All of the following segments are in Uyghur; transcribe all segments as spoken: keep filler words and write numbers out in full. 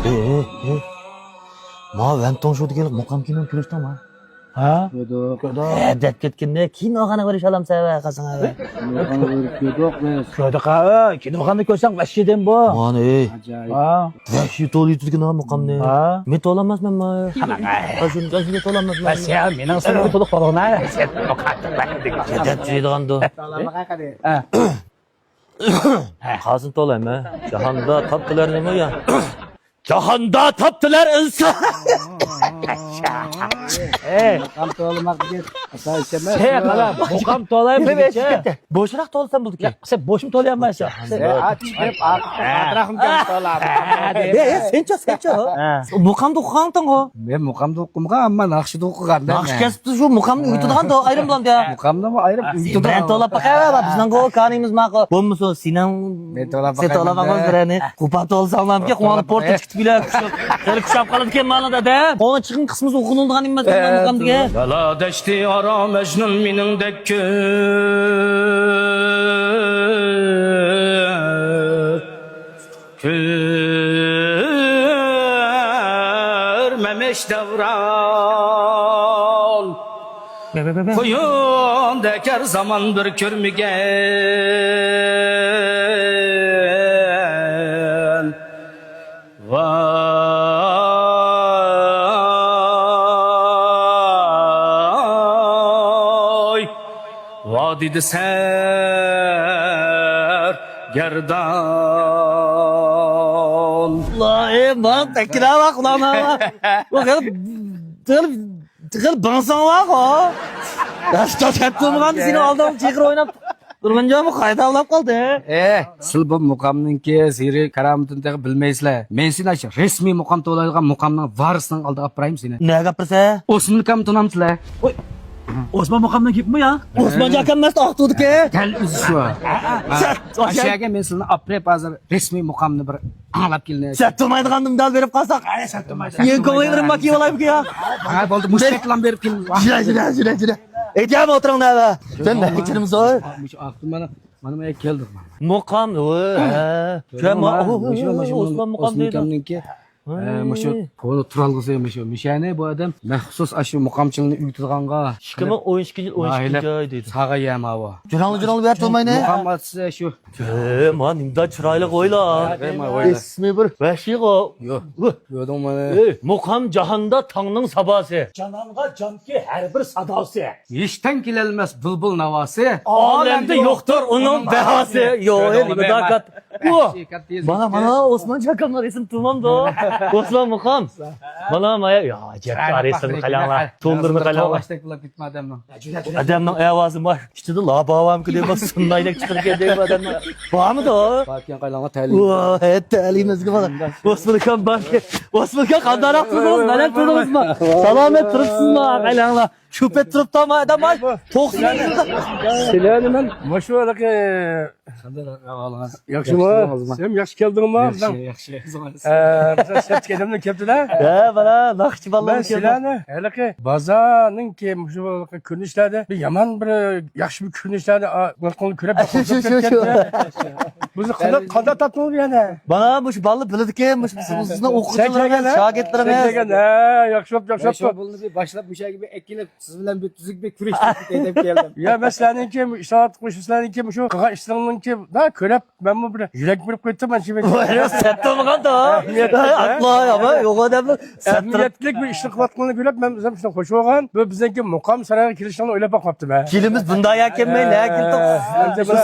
ئېي، ئېي، ئېي. ما ۋەنتوڭ شۇ دېگەنلىك مۇقام كىنونى كۆرۈشتۈڭما؟ ھە؟ كۆردۇق. ھە، دەپ كەتكىنىنى كىنوغا نېمە كۆرۈشەلەمسەن ۋە قازاڭ ھە؟ كىنوغا كۆردۇق بىز. كۆردۇق ھە، كىنوخانىدا كۆرسەڭ ۋەھشىي دېم بۇ. مانا ئېي. ئاجايىپ. ھە. ۋەھشىي تولۇۋېتىدىكەن ھە مۇقامنى. ھە. مەن تولالماسمەن ما. قانداق؟ ھە، شۇنى، شۇنى تولالماسمەن. بەس يا، مېنىڭ سىنىڭ تولۇق بالىغىنا. سەن مۇقام دەپ دەپ جۈرىدىغاندۇ. ھە. قازىنى تولايمەن. جاھاندا تاپتىلار نېمە يا؟ جاھاندا تاپتىلار ئىنسان. ئەي. مۇقام تولىماق دېگەن ئاسان ئىش ئەمەس. ھەي، قالا، مۇقام تولايمەن دېگەچە. بوشراق تولىسام بولىدىكەن. يا، سەن بوشمۇ تولىيالمايسەن؟ سەن ئاتىش بېرىپ، ئاتراقمۇ كەم تولامەن. ھە، ھە، سەنچۇ، سەنچۇ. ھە. مۇقامدا ئوقۇغانتىڭغۇ؟ مەن مۇقامدا ئوقۇمىغان، ئەمما ناخشىدا ئوقۇغان. ناخشا كەسپىدە شۇ مۇقامنى ئۆگىتىدىغان دو، ئايرىم بولامدۇ. مۇقامنىمۇ ئايرىم ئۆگىتىدۇ. بىرەن تولاب باقاي، بىزنىڭ قانىمىز ماقۇل. بولمىسا سېنىڭ، مەن تولاب سەن باقاي. تولاب باقماس بىرەنى. قوپا تولساڭلارمىكى، قوڭاندا پورتىچ كېتىپ كېلە. خېلى كۈشەپ قالىدىكەن مانا دەدە. قوڭا چىقىڭ قىسمىسى ئوقۇنۇلىدىغان ئەمەس مۇقام دېگەن. دالا دەشتى ئارا مەجنۇن مېنىڭدەك كۆز. كۆرمەمىش دەۋران. قۇيۇندەك ھەر زامان بىر كۆرمىگەن. ۋاي. ۋادىدە سەرگەردان. ئاللاھىم، ماڭا تەكرار ۋاق، ئۇلارنى. بۇ خېلى، خېلى، خېلى بىڭساڭ ۋاق، ئۇ. ياشتا كەتتىمغان سېنى ئالدىڭ، چېغىر ئويناپ. تۇرغۇنجانمۇ قايتا ئاڭلاپ قالدى. ئە، سىل بۇ مۇقامنىڭكى سىرى كارامىتىنى تېخى بىلمەيسىلەر. مەن سېنى ئاشۇ رەسمىي مۇقام توۋلايدىغان مۇقامنىڭ ۋارىسىنىڭ ئالدىغا ئاپىرايمۇ سېنى. نەگە ئاپىرىسە؟ ئوسمان ئاكامنى تونامسىلەر؟ ئوي، ئوسمان مۇقامنىڭ گېپىمۇ يا؟ ئوسمان ئاكام ئەمەس، ئاقتۇدىكى. دەل ئۆزى شۇ. ئاشۇ يەرگە مەن سىلىنى ئاپىرىپ، ھازىر رەسمىي مۇقامنى بىر ئاڭلاپ كېلىنە. سەت تۇرمايدىغاندىم دەل بېرىپ قالساق. ئەي، سەت تۇرمايدۇ. يېڭى كوڭلىرىم باكى بولايمىكى يا؟ ھە، بولدى، مۇشۇ سەتلام بېرىپ كېلىڭ. جۈرە، جۈرە، جۈرە، جۈرە. ئەيتىم ئولتۇرۇڭ نەۋە. سەن نەگە چىرىمسۇن؟ مۇشۇ ئاقتۇ مانا، مانا مەن كەلدىم. مۇقام، ھە. مۇشۇ، مۇشۇ، ئوسمان مۇقام دەيدۇ. ئوسمانكامنىڭكى، ھە، مۇشۇ كونا تۇرالغۇسى مۇشۇ. مۇشۇنى بۇ ئادەم مەخسۇس ئاشۇ مۇقامچىلىقنى ئۆگىتىدىغانغا. ئىككى مىڭ ئون ئىككىنچى يىل ئون ئىككىنچى ئاي دەيدۇ. ساغا يەم ھاۋا. جۇراڭلى، جۇراڭلى بېرىپ تۇرماينى. مۇقام ئاتىسى شۇ. ھە، ما نېمىدا چىرايلىق ئويلا. ھە، ما ئويلا. ئىسمى بىر ۋەھشىيغۇ. يو. يودۇڭ مانا. ئەي، مۇقام جاھاندا تاڭنىڭ ساباسى. جانانغا جانكى ھەر بىر ساداسى. ھېچتىن كېلەلمەس بۇلبۇل ناۋاسى. ئالەمدە يوقتۇر ئۇنىڭ بەھاسى. يو، ئەي، نېمىدا كات. مانا، مانا، ئوسمان ئاكامنىڭ رەسىمى تۇرمامدۇ؟ ئوسمان مۇقام. مانا، مانا، يا، ئەجەب رەسىمنى قاراڭلار. تونلىرىنى قاراڭلار. ئادەمنىڭ ئاۋازى بار. ئىچىدە لاپاۋامكۇ دەيمەن، سۇننايدەك چىقىپ كەتكەن دەيمەن ئادەمنىڭ. بارمىدۇ؟ باركەن قايلاڭغا تەلىيىم. ۋا، ھە، تەلىيىمىزگە بار. ئوسمان ئاكام باركەن. ئوسمان ئاكا قانداقراق تۇردىڭىز؟ بەلەن تۇردىڭىزمۇ؟ سالامەت تۇرۇپسىزمۇ؟ قايلاڭلار. شۇ پەت تۇرۇپتۇ ئادەم، توقسان يىلدا. سىلەرنى مەن مۇشۇ ھېلىقى قانداق ئەھۋالىڭىز؟ ياخشىمۇ؟ سەن ياخشى كەلدىڭمۇ؟ ياخشى، ياخشى. ئە، بىزنىڭ سىرتتىكى ئادەملەر كەپتۇ-دە. ھە، مانا، ناخشىچى بالىلار كەپتۇ. سىلەرنى ھېلىقى بازارنىڭكى مۇشۇ ھېلىقى كۆرۈنۈشلەردە بىر يامان بىر ياخشى بىر كۆرۈنۈشلەرنى، ئا، بۇ قولنى كۆرۈپ شۇ، شۇ، شۇ، شۇ. بىزنى قانداق، قانداق تاپتىڭىز يەنە؟ مانا مۇشۇ بالىلار بىلىدىكى، مۇشۇ بىزنىڭ ئوقۇغۇچىلىرىمىز، شاگىرتلىرىمىز. سەن كەلگەن، ھە، ياخشى بوپتۇ، ياخشى بوپتۇ. بۇنى باشلاپ مۇشۇ يەرگە بىر ئەكېلىپ، سىز بىلەن بىر تۈزۈك بىر كۈرەشتۈرۈپ كېتەي دەپ كەلدىم. يا، مەن سىلەرنىڭكى مۇشۇ ئىشلارنى، مۇشۇ قىلغان ئىشلىرىڭنىڭكى، دا، كۆرۈپ، مەنمۇ بىر يۈرەك بېرىپ قويدۇم، مانا شۇ. سەت تۇرمىغاندا. ئەمەلىيەتلىك بىر ئىشنى قىلىۋاتقىنىڭنى كۆرۈپ، مەن ئۆزۈم شۇنداق خۇش بولغان. بۇ بىزنىڭكى مۇقام سارايغا كېلىشىڭنى ئويلاپ باقماپتىمەن. كېلىمىز بۇنداق يا كەلمەي، نە كېلدۇق؟ ئەمدى بىز،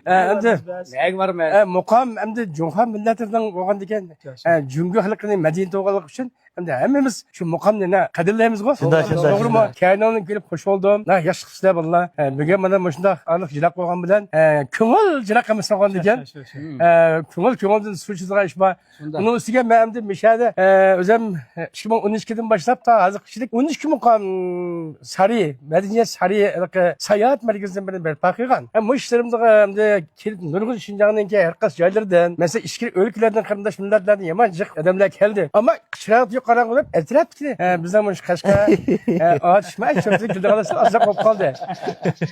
ئەمدى نەگە بارىمىز؟ مۇقام ئەمدى جۇڭخۇا مىللىتىنىڭ بولغاندىكىن، جۇڭگو خەلقىنىڭ مەدەنىيىتى بولغانلىقى ئۈچۈن، ئەمدى ھەممىمىز شۇ مۇقامنى نە قەدىرلەيمىزغۇ. شۇنداق، شۇنداق، توغرىمۇ؟ شۇنداق. كەينىڭدىن كېلىپ خوش بولدۇم. نە ياخشى قىپسىلەر بالىلار. ئە، بۈگۈن مانا مۇشۇنداق ئارىلىق جىراق بولغان بىلەن، ئە، كۆڭۈل جىراق ئەمەس بولغاندىكىن، شۇ، شۇ، شۇ. ئە، كۆڭۈل كۆڭۈلدىن سۇ ئىچىدىغان ئىش بار. شۇنداق. ئۇنىڭ ئۈستىگە مەن ئەمدى مىشەدە، ئە، ئۆزۈم ئىككى مىڭ ئون ئىككىدىن باشلاپ تا ھازىرغىچىلىك ئون ئىككى مۇقام سارىيى، مەدەنىيەت سارىيى، ھېلىقى ساياھەت مەركىزىنى بىر بەرپا قىلغان. ئە، مۇشۇ ئىشلىرىمىزغا ئەمدى كېلىپ نۇرغۇن شىنجاڭنىڭكى ھەر قايسى جايلىرىدىن، مەسىلەن، ئىچكىرى ئۆلكىلەردىن، قېرىنداش مىللەتلەردىن يامان جىق ئادەملەر كەلدى. ئەمما چىرايلىق قاراڭغۇ دەپ ئەتراپتىكى، ئە، بىزنىڭ مۇشۇ قەشقەر، ئە، ئاتۇشما شۇ كېلىدىغان ئازراق بولۇپ قالدى.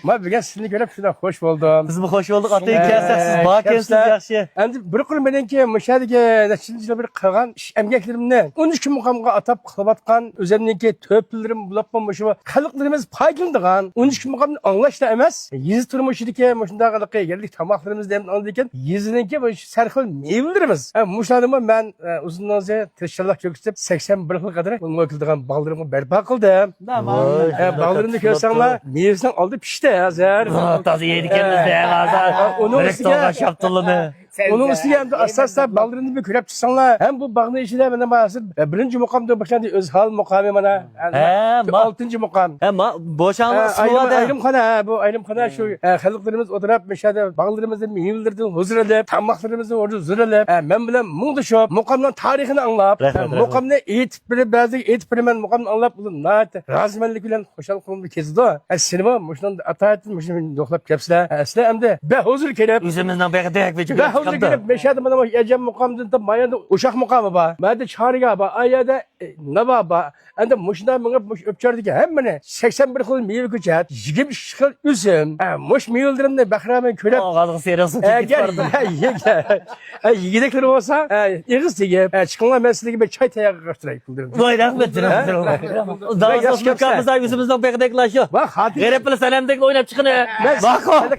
ما بۈگۈن سىزنى كۆرۈپ شۇنداق خوش بولدىم. بىزمۇ خوش بولدۇق، ئاتا، ئە، كەلسەك، سىز بار ئىكەنسىز، ياخشى. ئەمدى بىر قۇر مېنىڭكى مۇشۇ يەردىكى نەچچە يىل بېرى قىلغان ئىش ئەمگەكلىرىمنى ئون ئىككى مۇقامغا ئاتاپ قىلىۋاتقان ئۆزۈمنىڭكى تۆھپىلىرىم بولۇپمۇ مۇشۇ خەلقلىرىمىز پايدىلىنىدىغان ئون ئىككى مۇقامنى ئاڭلاشلا ئەمەس، يېزا تۇرمۇشىدىكى مۇشۇنداق ھېلىقى يەرلىك تاماقلىرىمىزنى ھەم ئاندىن كېيىن يېزىنىڭكى مۇشۇ سەرخىل مېۋىلىرىمىز. ھە، مۇشۇلارنىمۇ مەن، ئە، ئۇزۇن ئۇزۇن تىرىشچانلىق كۆرسىتىپ، سەكسەن بىر خىل قەدەر ئۇنىڭغا كېلىدىغان باغلىرىمغا بەرپا قىلدىم. ۋاي، ھە، باغلىرىمنى كۆرسەڭلار، مېۋىسىنىڭ ئالدى پىشتى ھازىر. تازا يەيدىكەنمىز ھە، ھازىر. ھە، ئۇنىڭ ئۈستىگە، ئۇنىڭ ئۈستىگە ئەمدى ئاستا-ئاستا باغلىرىمنى بىر كۆرۈپ چىقساڭلار، ھەم بۇ باغنىڭ ئىچىدە مانا ھازىر، ئە، بىرىنچى مۇقامدىن باشلاندى، ئۆزھال مۇقامى مانا. ھە، ھە، ما-، ئالتىنچى مۇقام. ھە، ما-، بوشاڭ ھە، ئۇسسۇلىدا. ئايرىم-، ئايرىمخانا، ھە، بۇ ئايرىمخانا شۇ، ھە، خەلقلىرىمىز ئولتۇرۇپ، مۇشۇ يەردە باغلىرىمىزدىن مېۋىلىرىدىن ھۇزۇر ئېلىپ، تاماقلىرىمىزدىن ھۇزۇر ئېلىپ، ھە، مەن بىلەن مۇڭدىشىپ، مۇقامنىڭ تارىخىنى ئاڭلاپ، رەھمەت، ھە، رەھمەت. مۇقامنى ئېيتىپ بېرىپ، بەزىگە ئېيتىپ بېرىمەن، مۇقامنى ئاڭلاپ، ئۇلار ناھايىتى رازىمەنلىك بىلەن خۇشال قولۇمدا كېزىدۇ. ھە، سېنىمۇ مۇشۇنىڭ ئاتايىتىن مۇشۇنى يوقلاپ كەپسىلەر. ھە، سىلەر ئەمدى بەھۇزۇر كېلىپ، ئۆزىمىزنىڭ بەختىيەك بەھۇزۇر كېلىپ، مەشەدە مانا مۇشۇ ئەجەم مۇقامىدىن تارتىپ، ما يەردە ئۇششاق مۇقامى بار. ما يەردە چارىگاھ بار. ئا يەردە ئە، ناۋا بار. ئەمدى مۇشۇنداق مېڭىپ، مۇشۇ ئۆپچاردىكى ھەممىنى سەكسەن بىر خىل مېۋە كۆچەت، يىگىرمە ئىككى خىل ئۈزۈم، ھە، مۇشۇ مېۋىلىرىمنى بەھرامەن كۆرۈپ، ئاغزىغا سېرىق سۇ ئەگەر، كېتىپ بارىدۇ. ھە، يېگە-، ھە، يېگۈدەكلىرى بولسا، ھە، ئېغىز تېگىپ، ھە، چىقىڭلار، مەن سىلەرگە بىر چاي تەييارلاپ قوياي. ۋاي، رەھمەت، ھە؟ رەھمەت، رەھمەت. ۋاي، ياخشى كەپسەن. ئۆزىمىزنىڭ بېقىدەكلا شۇ. ۋاي، خاتىرجەم. غېرىب بىلەن سەلەمدەكلا ئويناپ چىقىنى. مەن ماقۇل.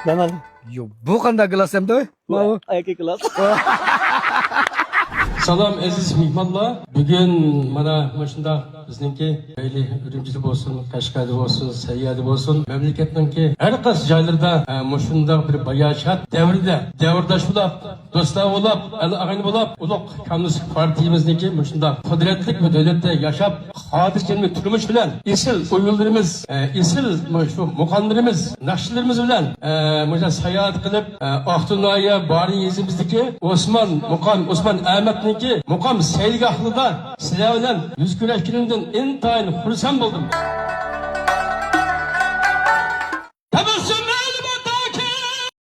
مانا. يو، بۇ قانداق گىلاس ئەمدى؟ ماۋۇ. ئايكى گىلاس. سالام، ئەزىز مېھمانلار. بۈگۈن مانا مۇشۇنداق بىزنىڭكى مەيلى ئۈرۈمچىدە بولسۇن، قەشقەردە بولسۇن، سەييەدە بولسۇن، مەملىكەتنىڭكى ھەر قايسى جايلىرىدا، ئە، مۇشۇنداق بىر باياشات دەۋرىدە، دەۋرداش بولاپ، دوستلار بولاپ، ئەل ئاغىنە بولاپ، ئۇلۇق كوممۇنىست پارتىيىمىزنىڭكى مۇشۇنداق قۇدرەتلىك بىر دۆلەتتە ياشاپ، خاتىرجەم تۇرمۇش بىلەن ئېسىل ئويۇنلىرىمىز، ئە، ئېسىل شۇ مۇقاملىرىمىز، ناخشىلىرىمىز بىلەن، ئە، مۇشۇ ساياھەت قىلىپ، ئە، ئاقتۇ ناھىيە بارىن يېزىمىزدىكى ئوسمان مۇقام، ئوسمان ئەمەتنىڭكى مۇقام سەيلىگاھلىرىدا سىلەر بىلەن يۈز كۆرۈشكىنىمدىن ئىنتايىن خۇرسەن بولدۇم.